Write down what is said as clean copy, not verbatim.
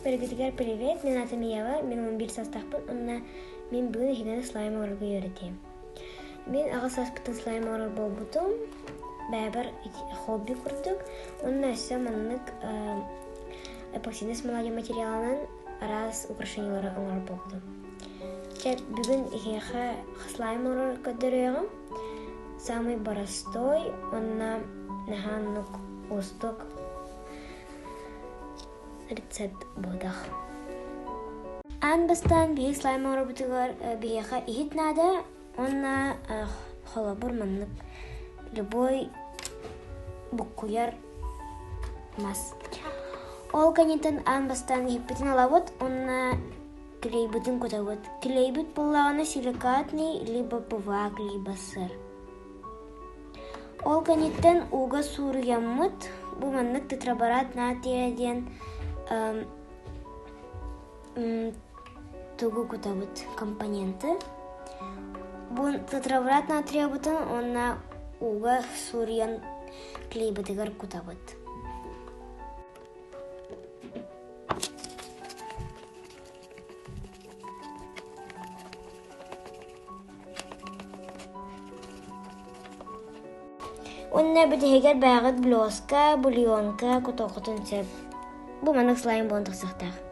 Бэргитигэр привет, мин аатым Ева, мин 11 саастаахпын уонна мин бүгүн эһигини слайм оҥорорго үөрэтиэм. Мин аҕыс сааспыттан слайм оҥорор буолбутум, бэйэбэр хобби курдук уонна өссө маннык эпоксидный смола диэн материалынан араас украшениелары оҥорор буолбутум. Чэ, бүгүн эһиэхэ слайм оҥорор көрдөрүөҕүм. Самый простой уонна наһаа оннук уустук рецепт буолбатах. Аан бастаан биһиги слайм оҥорорбутугар биһиэхэ иһит наада уонна холобур маннык любой буккуйар мас. Ол кэнниттэн аан бастаан иһиппитин ылабыт уонна клейбытын кутабыт. Клейбит буоллаҕына силикатный либо ПВА клей сыр. Ол кэнниттэн ууга суруйаммыт, бу маннык тетраборат натрия диэн тугу кутабыт компоненты. Бу тетраборат натриябытын уонна ууга суруйан клейбытыгар кутабыт. Уонна бүтэһигэр бэйэҕит блеска, бульонка кутуоххутун сөп. Бу маннык слайм буолан тахсыахтаах.